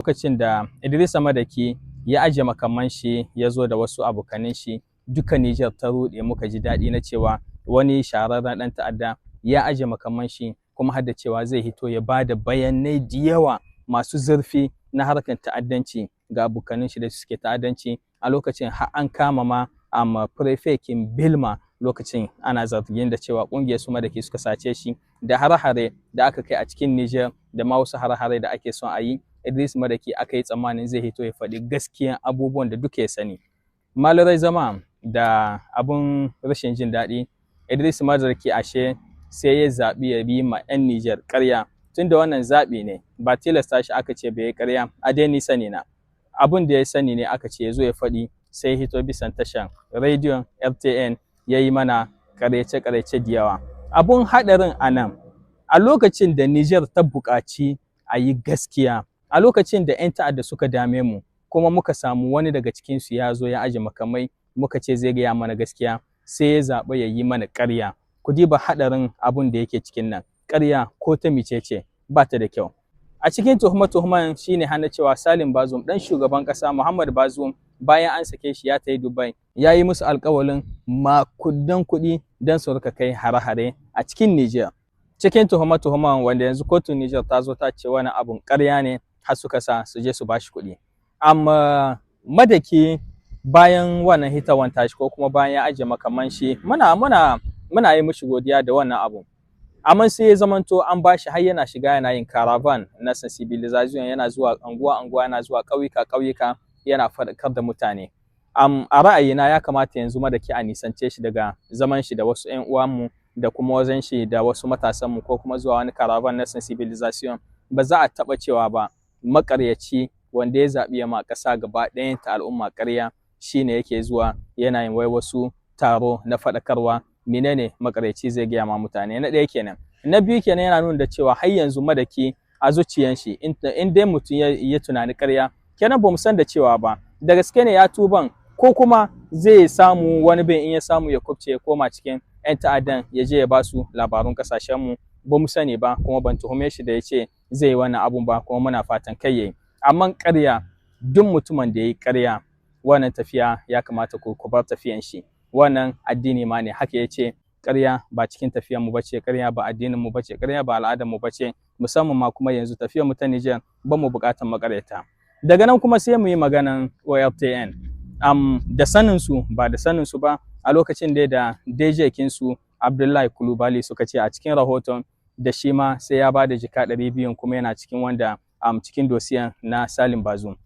Lokacin da Idrisa Madaki ya ajiye makaman shi, ya zo da wasu abokanin shi, duka Nijar ta ruɗe, muka ji daɗi na cewa wani shahararren ɗan ta'adda ya ajiye makaman shi, kuma har da cewa zai hito ya ba da bayanai da yawa masu zurfi na harkar ta'addanci ga abokanin shi da suke ta'addanci. A lokacin har an kama ma amma prefekin Bilma, lokacin ana zargin da cewa ƙungiyar su Madaki suka sace shi, da hare-hare da aka kai a cikin Nijar da ma wasu hare-hare da ake son a yi. Idris Madaki aka yi tsammanin zai hito ya faɗi gaskiyan abubuwan da duka ya sani. Malurai zama da abun rashin jin daɗi, Idris Madaki ashe sai ya zaɓi ya yi ma 'yan Nijar ƙarya, tunda wannan zaɓi ne, ba tilasta shi aka ce bai yi ƙarya. A dai ni sani na, abun da ya sani ne aka ce ya zo ya faɗi, sai ya hito bisan tashan rediyon RTN ya yi mana ƙaryace-ƙaryace da yawa. Abun haɗarin a nan, a lokacin da Nijar ta buƙaci a yi gaskiya, a lokacin da 'yan ta'adda suka dame mu, kuma muka samu wani daga cikinsu ya zo ya aje makamai, muka ce zai gaya mana gaskiya, sai ya zaɓi ya yi mana ƙarya. Ku diba haɗarin abun da yake cikin nan. Ƙarya ko ta micece ba ta da kyau. A cikin tuhume-tuhumen shine hana cewa Salim Bazoum, ɗan shugaban ƙasa Muhammad Bazoum, bayan an sake shi ya tafi Dubai, ya yi musu alƙawalin makudan kuɗi don su rika kai hare-hare a cikin Nijar. Cikin tuhume-tuhumen wanda yanzu kotun Nijar ta zo ta ce wani abun ƙarya ne, har suka sa su je su bashi kuɗi. Amma Madaki, bayan wannan hitawan tashi ko kuma bayan ya ajiye makaman shi, muna yi mishi godiya da wannan abu. Amma sai ya zamanto an bashi har yana shiga yana yin caravan na sensibilisation, yana zuwa anguwa anguwa, yana zuwa ƙauyuka ƙauyuka, yana faɗakar da mutane. A ra'ayina ya kamata yanzu Madaki a nisance shi daga zaman shi da wasu 'yan uwanmu da kuma wajen shi da wasu matasanmu, ko kuma zuwa wani caravan na sensibilisation. Ba za a taɓa cewa ba maƙaryaci wanda ya zaɓi ya ma ƙasa gaba ɗayanta al'umma ƙarya shine yake zuwa yana yin wai wasu taro na faɗakarwa. Menene maƙaryaci zai gaya ma mutane? Na ɗaya kenan. Na biyu kenan, yana nuna da cewa har yanzu Madaki a zuciyan shi, in dai mutum ya tunani ƙarya kenan, ba mu san da cewa ba da gaske ne ya tuban, ko kuma zai samu wani bin in ya samu ya kubce ya koma cikin 'yan ta'addan, ya je ya ba su labarun ƙasashenmu. Ba mu sani ba, kuma ban tuhume shi da ya ce zai yi wannan abun ba, kuma muna fatan kai yayi. Amma ƙarya, duk mutumin da ya yi ƙarya, wannan tafiya ya kamata ku bar tafiyan shi. Wannan addini ma ne haka ya ce. Ƙarya ba cikin tafiyan mu bace, ƙarya ba addinin mu bace, ƙarya ba al'adar mu bace, musamman ma kuma yanzu tafiyar mu ta Nijar ba mu buƙatar maƙaryata. Daga nan kuma sai mu yi maganan ORTN. Da sanin su ba da sanin su ba, a lokacin da DJ kinsu Abdullahi Kulubali suka ce a cikin rahoton da shi ma sai ya ba da jika 200, kuma yana cikin wanda cikin dosiyan na Salim Bazoum.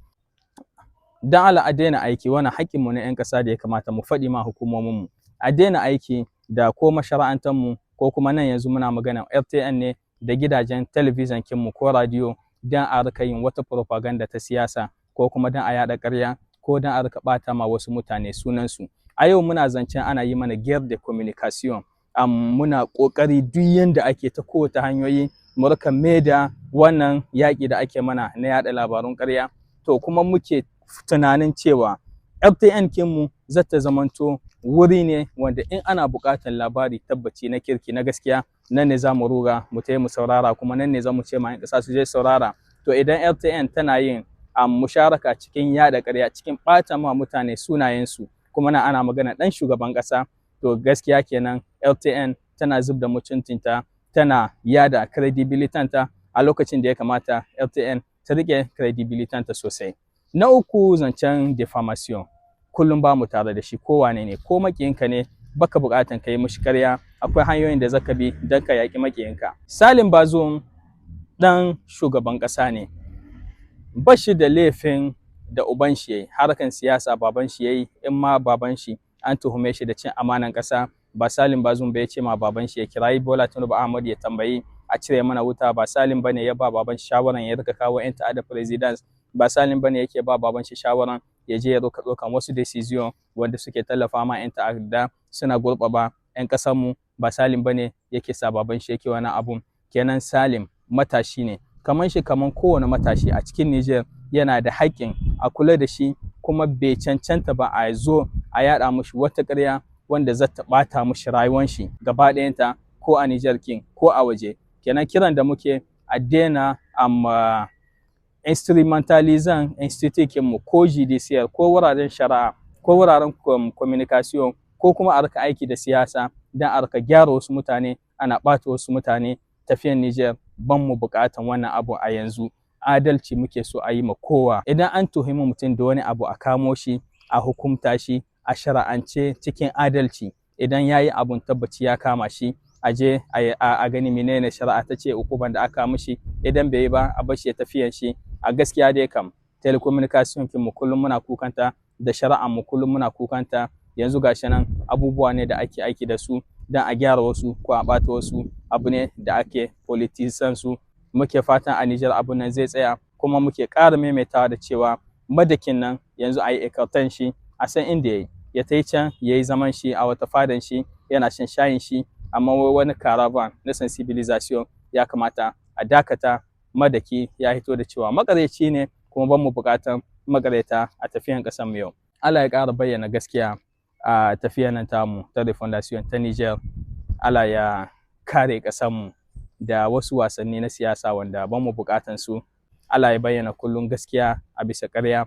Dan Allah a daina aiki wannan haƙƙinmu na 'yan ƙasa da ya kamata mu faɗi ma hukumominmu. A daina aiki da ko mashara'antarmu, ko kuma nan yanzu muna magana RTN ne, da gidajen talabijin kinmu ko radio, don a rika yin wata propaganda ta siyasa, ko kuma don a yaɗa ƙarya, ko don a rika ɓata ma wasu mutane sunansu. A yau muna zancen ana yi mana guerre de communication. Muna ƙoƙari duk yanda ake ta kowace hanyoyi mu rika maida wannan yaƙi da ake mana na yaɗa labarun ƙarya. To kuma muke tunanin cewa RTN kinmu zata zamanto wuri ne wanda in ana buƙatar labari tabbaci na kirki na gaskiya, nan ne za mu ruga mu tafi mu saurara, kuma nan ne za mu ce ma 'yan ƙasa su je saurara. To idan RTN tana yin musharaka cikin yaɗa ƙarya, cikin ɓata ma mutane sunayensu, kuma na ana magana ɗan shugaban ƙasa, to gaskiya kenan RTN tana zub da mutuncinta, tana yada credibility ta a lokacin da ya kamata RTN ta riƙe credibility ta sosai. Na uku, zancen diffamation. Kullum ba mu tare da shi, ko wane ne, ko maƙiyinka ne, baka buƙatan ka yi mishi ƙarya. Akwai hanyoyin da zaka bi don ka yaƙi maƙiyinka. Salim Bazoum ɗan shugaban ƙasa ne, ba shi da laifin da uban shi yayi harkan siyasa, baban shi yayi. In ma baban shi an tuhume shi da cin amanan ƙasa, ba Salim Bazoum ba ya ce ma baban shi ya kirayi Bola Tinubu Ahmad ya tambayi a cire mana wuta. Ba Salim bane ya ba baban shi shawaran ya rika kawo 'yan ta'adda presidents. Ba Salim bane yake ba baban shi shawaran ya je ya roka ɗaukan wasu decision wanda suke tallafa ma 'yan ta'adda, suna gurɓaba 'yan ƙasar mu. Ba Salim bane yake sa baban shi yake wani abun. Kenan Salim matashi ne, kaman shi kaman kowane matashi a cikin Niger, yana da haƙƙin a kula da shi, kuma bai cancanta ba a zo a yaɗa mushi wata ƙarya wanda za ta ɓata mushi rayuwan shi gaba ɗayanta, ko a Niger kin ko a waje. Kenan kiran da muke, a daina amma Instrumentalizan institute mu ko judiciaire ko wuraren shari'a ko wuraren communication, ko kuma a rika aiki da siyasa don a rika gyara wasu mutane, ana ɓata wasu mutane. Tafiyan Niger ban mu buƙatan wannan abu a yanzu. Adalci muke so a yi ma kowa. Idan an tuhumi mutum da wani abu, a kamo shi, a hukumta shi a shari'ance cikin adalci. Idan ya yi abun, tabbaci ya kama shi, a je a gani menene shari'a ta ce, ukuban da aka mishi. Idan bai yi ba, a bar shi ya tafiyan shi. A gaskiya dai kam, telecommunication mu kullum muna kukanta, da shari'ar mu kullum muna kukanta. Yanzu gashi nan abubuwa ne da ake aiki da su don a gyara wasu ko a ɓata wasu, abu ne da ake politisan su. Muke fatan a Nijar abun nan zai tsaya, kuma muke ƙara maimaitawa da cewa Madakin nan yanzu a yi écarter shi, a san inda ya yi, ya tai can ya yi zaman shi a wata fadan shi, yana shan shayin shi. Amma wai wani caravan na sensibilisation, ya kamata a dakata. Madaki ya hito da cewa makaryaci ne, kuma ban mu buƙatan makaryata a tafiyan ƙasar mu yau. Allah ya ƙara bayyana gaskiya a tafiyan nan tamu ta refondation ta Niger. Allah ya kare ƙasar mu da wasu wasanni na siyasa wanda ban mu buƙatan su. Allah ya bayyana kullum gaskiya a bisa ƙarya.